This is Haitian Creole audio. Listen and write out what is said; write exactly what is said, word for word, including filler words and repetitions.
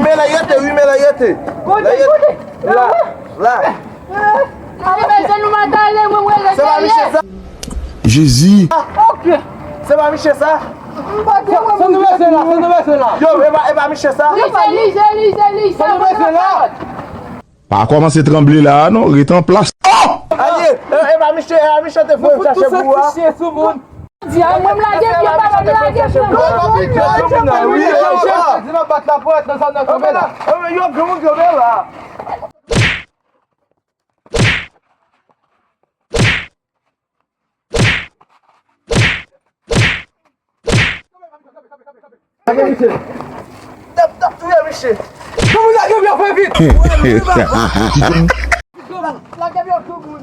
men lè rete, wi, men lè rete. Lè rete. La, la. Se pa Miche sa. Jezi. Se pa Miche sa. Yo, e pa, e pa Miche sa. Pa kòmanse tranble la a non, ret an plas. Oh! Aye, e, e pa Miche, e pa Miche te voye m chache pou ou a. Di a mwen m lage pye pa m lage pye. Di nan bat la pwèt nan zòn nan tonbe la. Yo gen moun tonbe la. Lage Miche. Tap, tap touye Miche. Kòman lage m yo fè vit? Lage m yo tou moun.